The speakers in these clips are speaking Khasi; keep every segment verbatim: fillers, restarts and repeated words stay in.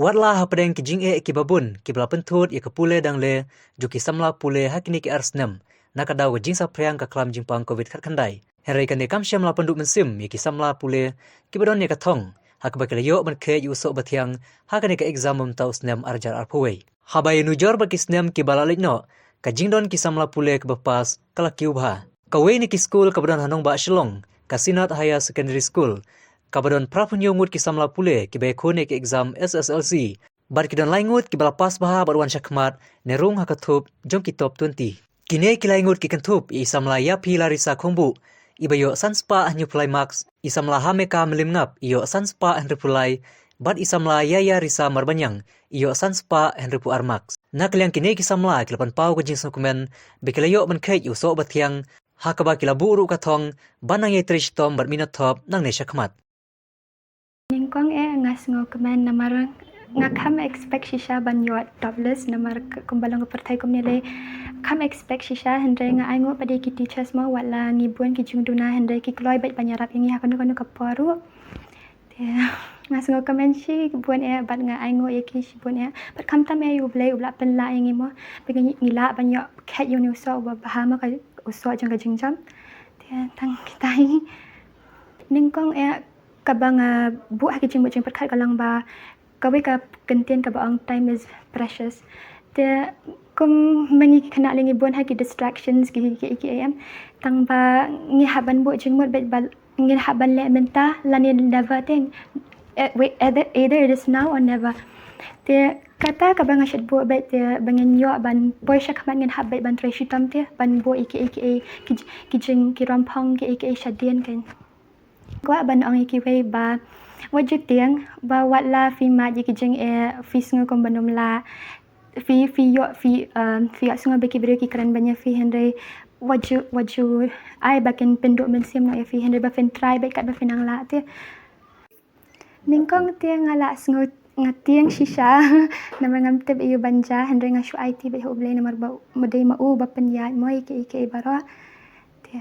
Wat la hapdeng ki jingeh kiba bun kiba la pynthut ïa ka pule dang le jong ki samla pule ha kine ki ar snem na ka daw ka jingsaphriang ka khlam jingpang covid khatkhyndai, hynrei kane kam shym la pynduh mynsiem ïa ki samla pule kiba don ïa ka thong ha kaba ki la ïoh ban kheit ïa u soh bathiang ha kane ka exam mynta u snem ar hajar arphew wei. Haba ïanujor bad ki snem kiba la leit noh, ka jingdon ki samla pule kiba pass ka la kiew bha. Kawei na ki skul kaba don ha nongbah Shillong, ka Synod Higher Secondary School, kaba don phra phew hynñiew ngut ki samla pule kiba ïakhun ïa ki exam S S L C, bad ki don lai ngut kiba la pass bha bad wan shakhmat ne rung ha ka thup jong ki top twenty. Kine ki lai ngut ki kynthup ïa i samla Ïaphi Larisa Khongbuh, iba ïoh san spah hynñiewphew lai marks, i samla Hameka Mylliemngap i ïoh san spah hynriewphew lai, bad i samla Ïaïarisa Marbaniang i ïoh san spah hynriewphew ar marks. Na ka liang kine ki samla ki la pynpaw ka jingsngewkmen ba ki la ïoh ban kheit ïa u soh bathiang, ha kaba ki la buh ruh ka thong ban nang ïai trei shitom bad minot thop nangne shakhmat. Nyngkong eh nga sngewkmen namar nga kam expect shisha ban ïoh top list namar k-, kumba long ka pyrthei kumne lei, kam expect shisha, hynrei nga ainguh pat ïa ki teachers mo, wat la ngi bun ki jingduna hynrei ki kloi beit ban ïarap ïa ngi ha kano kano ka por ruh. Te nga sngewkmen shibun eh bad nga ainguh ïa ki shibun eh. Bad khamtam eh ïa U Blei uba la pynlah ïa ngi mo, ba ngi, ngi lah ban ïoh kheit ïa une u soh uba bha mo, ka u soh jong ka jingjam. Te tang kita hi. Nyngkong eh kaba nga buh ha ki jingmut jingpyrkhat ka long ba kawei ka kyntien kaba ong time is precious. Te kum ma ngi ki khynnah lei ngi bun ha ki distractions ki, ki, ki, em. Tang ba ngi hap ban buh jingmut beit ba ngin hap ban leh mynta lane never te. Eh, wait, either, either it is now or never. Te kata kaba nga shait buh beit te ba ngin ïoh ban poi shakhmat ngin hap beit ban trei shitom te ban buh ïa ki, ïa ki, ïa ki, ki jing, ki romphong ki, ïa ki, ïa shadien kan. Kwah ban ong ïa kiwei ba wat ju tieng ba wat la phi mad ïa ki jingeh, phi sngew kumba ym lah, phi, phi ïoh, phi, um, phi ïohsngew ba ki briew ki kren ban ïa phi, hynrei wat ju, wat ju ai ba kin pynduh mynsiem noh ïa phi, hynrei ba phin try beit kat ba phin nang lah te. Nyngkong te nga la sngew nga tieng shisha namar ngam tip ïa u ban jia, hynrei nga shu aiti beit ha U Blei namar ba u dei ma u ba pynïaid mo ïa ki, ïa ki baroh. Te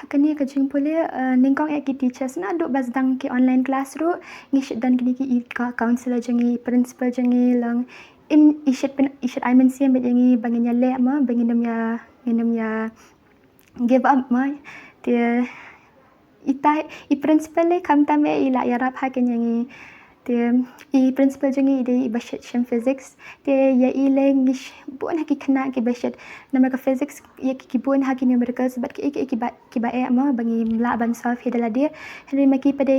ha kane ka jingpule, eh, nyngkong eh ki teachers naduh ba sdang ki online class ruh ngi shait don kine ki, i, ka counselor jong ngi, principal jong ngi, long im i shait pyn, i shait ai mynsiem beit ïa ngi ba ngin ïaleh mo, ba ngin ym ïa, ngin ym ïa give up mo. Te ita, i principal lei khamtam eh i la ïarap ha kane ïa ngi. Te i principal jong ngi i dei iba shait shem physics. Te ïa i lei ngi sh-, bun ha ki khynnah kiba shait, namar ka physics ïa ki, ki bun ha ki numericals bad ki, ki, kiba, kiba eh mo ba ngim lah ban solve hi da lade. Hynrei ma ki pat de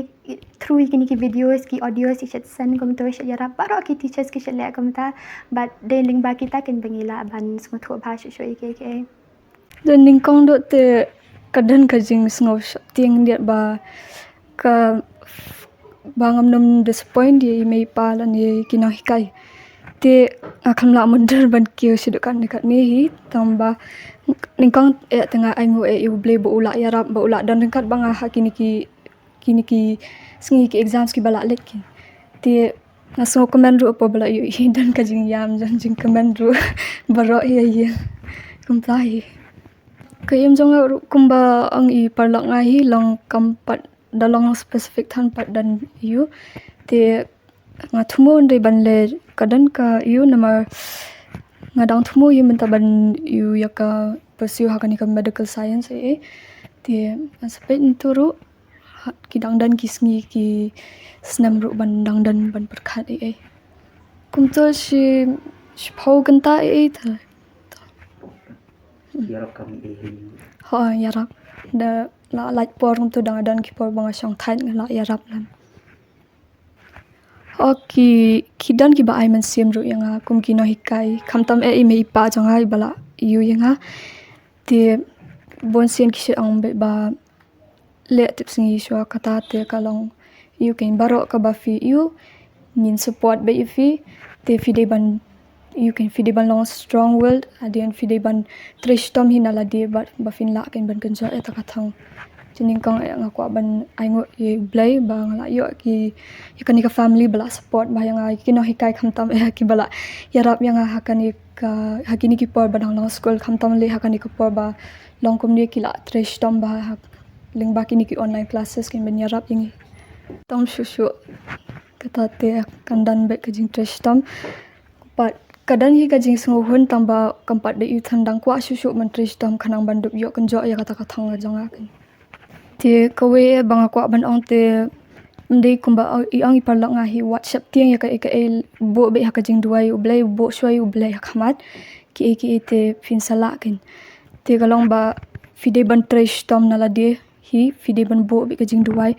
through ïa kine ki videos, ki audios i shait send kumta, i shait ïarap baroh ki teachers ki shait leh kumta. Bad dei lyngba kita kin ba ngi lah ban sngewthuh bha shuh shuh ïa ki, ïa ki. Don nyngkong doh te ka don ka jingsngew sheptieng diat ba ka, ba ngam nym disappoint ïa i mei i pa lane ïa ki nonghikai. Te nga khlem lah mutdur ban kiew shaduh katne katne hi, tang ba nyngkong eh te nga ainguh eh ïa U Blei ba u lah ïarap, ba u lah don ryngkat bad nga ha kine ki, kine ki sngi ki exams kiba la leit ki. Te nga sngewkmen ruh hapoh ba la ïoh i don ka jingïam jong jingkmen ruh baroh ïa i. Kumta hi. Ka im jong nga ruh kumba ong i paralok nga hi long kam pat da long specific than pat don ïa u. Te nga thmu hynrei ban leh ka don ka ïa u namar nga dang thmu ïa u mynta ban ïa u ïa ka pursue ha kane ka medical science eh. Te nga sa peit ntu ruh ha, ki dang don ki sngi ki snem ruh ban dang don ban pyrkhat eh. Kumto shi, shiphew kynta eh ta. Ïarap kam eh. Ho, ïarap. Da la lait por kumto dang don ki por ba nga shong thait nga la ïarap lem. Ho, ki, ki don kiba ai mynsiem ruh ïa nga kum ki nonghikai. Khamtam eh i mei i pa jong nga iba la ïa u ïa nga. Te bun sien ki shait ong beit ba leh tip sngi shuwa kata te ka long ïa u kein baroh kaba phi ïa u ngin support beit ïa phi. Te phi dei ban ïa u kein phi dei ban long strong willed, hadien phi dei ban trei shitom hi na lade bad ba phin lah kein ban kynjoh ïa ta ka thong. Te nyngkong eh nga kwah ban ainguh ïa U Blei ba nga la ïoh ki, ïa kane ka family ba la support ba ïa nga, ki nonghikai khamtam eh kiba la ïarap ïa nga ha kane ka, ha kine ki por ba dang long skul, khamtam leh ha kane ka por ba long kumne ki la trei shitom ba ha lyngba kine ki online classes kin ban ïarap ïa ngi. Tom shuh shuh. Kata te kan don bad ka jingtrei shitom. Pat ka don hi ka jingsngewhun tang ba kam pat da ïoh than dang kwah shuh shuh ban trei shitom khnang ban dup ïoh kynjoh ïa kata ka thong ka jong nga. Te kawei ba nga kwah ban ong te, ym dei kumba i ong i paralok nga hi, wat sheptieng ïa kaei kaei, buh beit ha ka jingduwai U Blei, buh shuwa U Blei ha khmat. Kiei kiei te phin sa lah kein. Te ka long ba phi dei ban trei shitom na lade hi, phi dei ban buh beit ka jingduwai,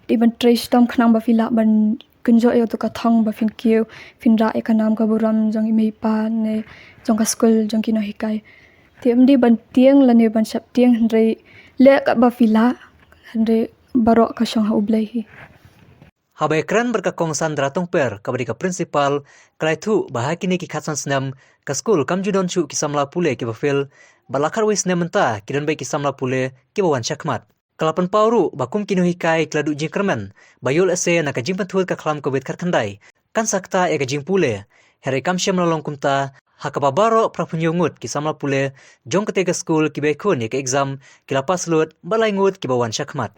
dei ban trei shitom khnang ba phi lah ban kynjoh ïa uto ka thong ba phin kiew, phin rah ïa ka nam ka burom jong i mei i pa ne jong ka skul jong ki nonghikai. Te ym dei ban tieng lane ban sheptieng, hynrei leh katba phi lah, hynrei baroh ka shong ha U Blei hi. Haba ïakren bad ka Kong Sandra Tongper kaba dei ka principal, ka la ïathuh ba ha kine ki khatsan snem ka skul kam ju don shuh ki samla pule kiba fail, bad la khatwei snem mynta ki don beit ki samla pule kiba wan shakhmat. Ka la pynpaw ruh ba kum ki nonghikai ki la duh jingkyrmen ba ïoh lehse na ka jingpynthut ka khlam Covid khatkhyndai kan sa ktah ïa ka jingpule, hynrei kam shym la long kumta, ha kaba baroh phra phew hynñiew ngut ki samla pule jong katei ka skul kiba ïakhun ïa ka exam ki la pass lut bad lai ngut kiba wan shakhmat.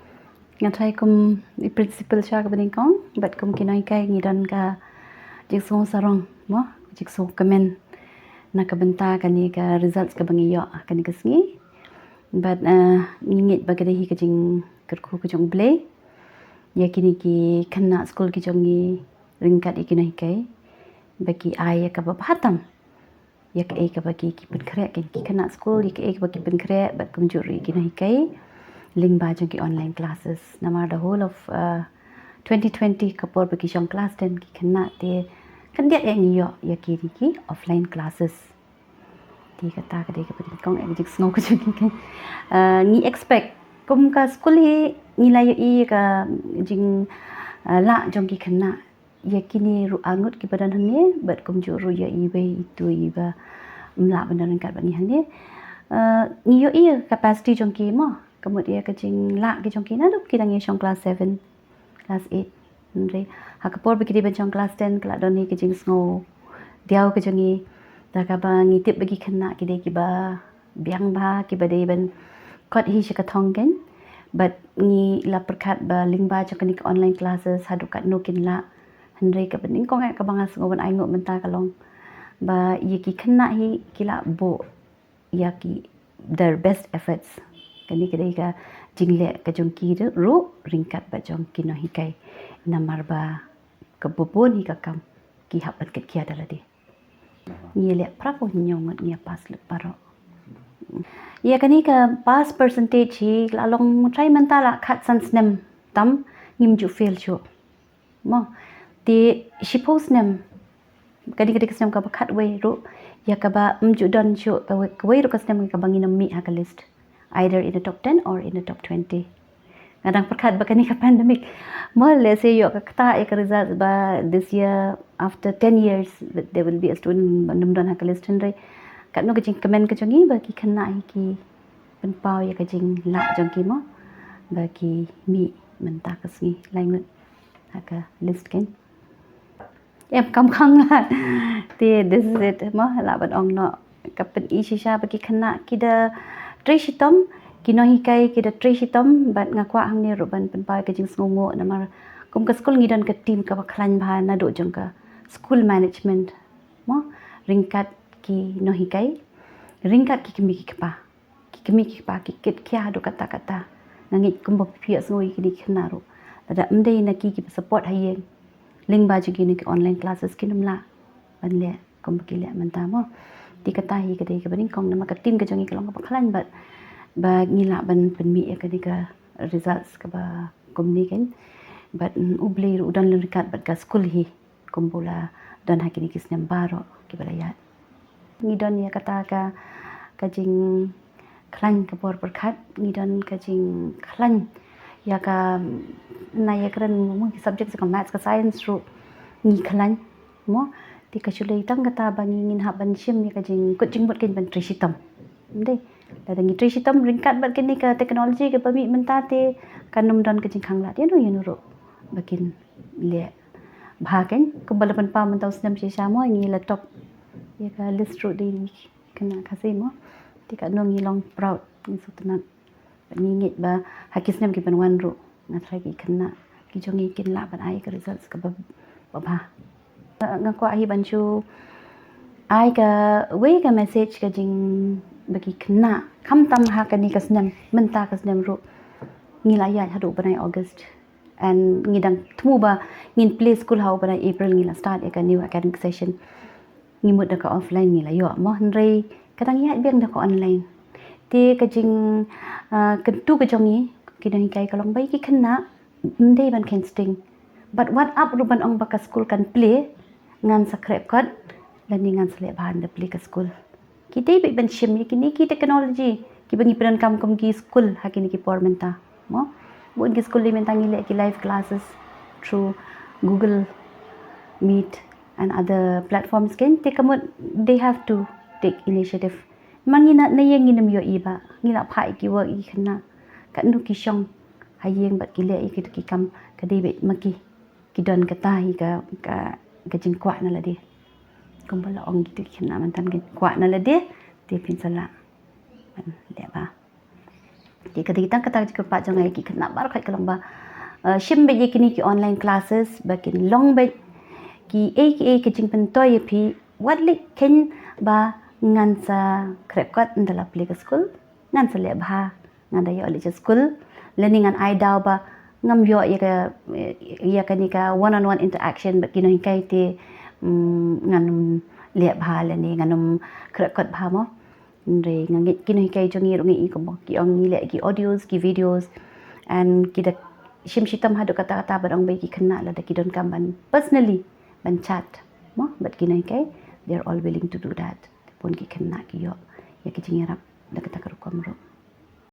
Nga tharai kum i principal sha kaba nyngkong bad kum ki nonghikai ngi don ka jingsngew sarong mo, jingsngew kmen na ka bynta kane ka results kaba ngi ïoh kane ka sngi. Bad ngi ngeit ba ka dei hi ka jingkyrkhu ka jong U Blei ïa kine ki khynnah skul ki jong ngi ryngkat ïa ki nonghikai ba ki ai ïa kaba bha tam ïa kaei kaba ki pynkhreh, ki khynnah skul ïa kaei kaba ki pynkhreh bad kumjuh ruh ïa ki nonghikai lyngba jong ki online classes. Namar the whole of twenty twenty ka por ba ki shong class ten ki khynnah te khyndiat ïa ngi ïoh ïa ki offline classes. Te kata ka dei kaba nyngkong ïa ka jingsngew ka jong ngi. Ngi expect kum ka skul hi ngi la ïohi ïa ka jinglah jong ki khynnah ïa kine ruh arngut kiba don hangne bad kumjuh ruh ïa iwei itu iba ym lah ban don ryngkat bad ngi hangne. Ngi ïohi ïa ka capacity jong ki mo, ka mut ïa ka jinglah ka jong ki naduh ki dang ïa shong class seven, class eight. Hynrei ha ka por ba ki dei ban shong class ten ka la don hi ka jingsngew diaw ka jong ngi, da kaba ngi tip ba ki khynnah ki dei kiba biang bha, kiba dei ban kot hi sha ka thong kein. Bad ngi la pyrkhat ba lyngba jong kane ka online classes haduh katno kin lah. Hynrei kaba nyngkong eh kaba nga sngew ban ai nguh mynta ka long ba ïa ki khynnah hi ki la buh ïa ki their best efforts. Kane ka dei ka jingleh ka jong ki ruh ryngkat bad jong ki nonghikai. Namar ba kaba bun hi ka kam ki hap ban kit khia da lade. Ngi leh phra phew hynñiew ngut ngi pass lut baroh. Ïa kane ka pass percentage hi la long trai mynta la khatsan snem tam ngim ju fail shuh. Mo, te shiphew snem, kane ka dei ka snem kaba khatwei ruh ïa kaba ym ju don shuh kawei, kawei ruh ka snem kaba ngin ym mih ha ka list, either in the top ten or in the top twenty. Nga dang pyrkhat ba kane ka pandemic mo, lehse ïoh ka ktah ïa ka result ba this year after ten years that there will be a student ba ym don ha ka list. Hynrei katno ka jingkmen ka jong ngi ba ki khynnah hi ki pynpaw ïa ka jinglah jong ki mo ba ki mih mynta ka sngi lai ngut ha ka list kein. Em, kam khang lad. Te this is it mo, lah ban ong noh, ka pyni shisha ba ki khynnah ki da trei shitom, ki nonghikai ki da trei shitom. Bad nga kwah hangne ruh ban pynpaw ïa ka jingsngewnguh namar kum ka skul ngi don ka team kaba khlaiñ bha naduh jong ka school management mo, ryngkat ki nonghikai, ryngkat ki kmie ki kpa. Ki kmie ki kpa ki kit khia haduh katta katta. Nga ngeit kumba phi ïohsngew ïa kine ki khynnah ruh, lada ym dei na ki kiba support ha ïing lyngba jong kine ki online classes kin ym lah ban leh kumba ki leh mynta mo. Te kata hi ka dei kaba nyngkong namar ka team ka jong ngi ka long kaba khlaiñ bad ba ngi lah ban pynmih ïa kane ka results kaba kumne kein. Bad U Blei ruh u don ryngkat bad ka skul hi kumba u la don ha kine ki snem baroh kiba la ïaid. Ngi don ïa kata ka, ka jingkhlaiñ ka por pyrkhat, ngi don ka jingkhlaiñ ïa ka, na ïa kren mo ki subject ka maths ka science ruh ngi khlaiñ mo. Te ka shu lei tang kata ba ngi ngin hap ban shim ïa ka jingkut jingmut kein ban trei shitom. Ym dei, lada ngi trei shitom ryngkat bad kane ka technology kaba mih mynta te kan ym don ka jingkhang lad ïano ïano ruh ba kin leh bha kein. Kumba la pynpaw mynta u snem shisha mo ngi la top ïa ka list ruh dei ngi khynnah Khasi mo. Te katno ngi long proud, ngi sngewtynnat. Ngi ngeit ba ha ki snem ki ban wan ruh nga tharai ki khynnah ki jong ngi kin lah ban ai ka results kaba Baba, nga kwah hi ban shu ai kawei ka message ka jing ba ki khynnah, khamtam ha kane ka snem, mynta ka snem ruh ngi la ïaid haduh bnai August. And ngi dang thmu ba ngin plie skul ha u bnai April, ngi la start ïa ka new academic session. Ngi mut da ka offline ngi la ïoh mo, hynrei ka dang ïaid biang da ka online. Te ka jing, ah, kyntu ka jong ngi ki nonghikai ka long ba ïa ki khynnah ym dei ban kheiñ sting. Bad wat ap ruh ban ong ba ka skul kan plie ngan sa khreh kot lane ngan sa leh bha ynda plie ka skul. Ki dei beit ban shim ïa kine ki technology kiba ngi pyndonkam kum ki skul ha kine ki por mynta mo. Bun ki skul mynta ngi leh ki live classes through Google Meet and other platforms, kan, te ka mut they have to take initiative. Ma ngi na, na ïing ngin ym ïohi ba ngi la phah ïa ki work ïa ki khynnah, katno ki shong ha ïing bad ki leh ïa ki, ki kam, ka dei beit ma ki ki don kata hi ka, ka, ka jingkwah na lade. Kumba la ong kito ki khynnah mynta, ki kwah na lade, te phin sa lah ban leh bha. Te ka dei tang kata ka jingkyrpad jong nga ïa ki khynnah baroh khoit ka long ba, eh, shim beit ïa kine ki online classes ba kin long beit kiei kiei ka jingpyntoi ïa phi, wat leh kheiñ ba ngan sa khreh kot ynda la plie ka skul, ngan sa leh bha, ngan da ïoh leit sha skul, lane ngan ai daw ba ngam ïoh ïa ka, ïa kane ka one on one interaction bad ki nonghikai, te, mm, ngan ym leh bha lane ngan ym khreh kot bha mo. Hynrei nga ngeit ki nonghikai jong ngi ruh ngi, kumba ki ong, ngi leh ki audios, ki videos, and ki da shim shitom haduh katta katta ban ong ba ïa ki khynnah lada ki donkam ban personally ban chat mo bad ki nonghikai, they are all willing to do that. Bun ki khynnah ki ïoh ïa ki jingïarap da kata ka rukom ruh.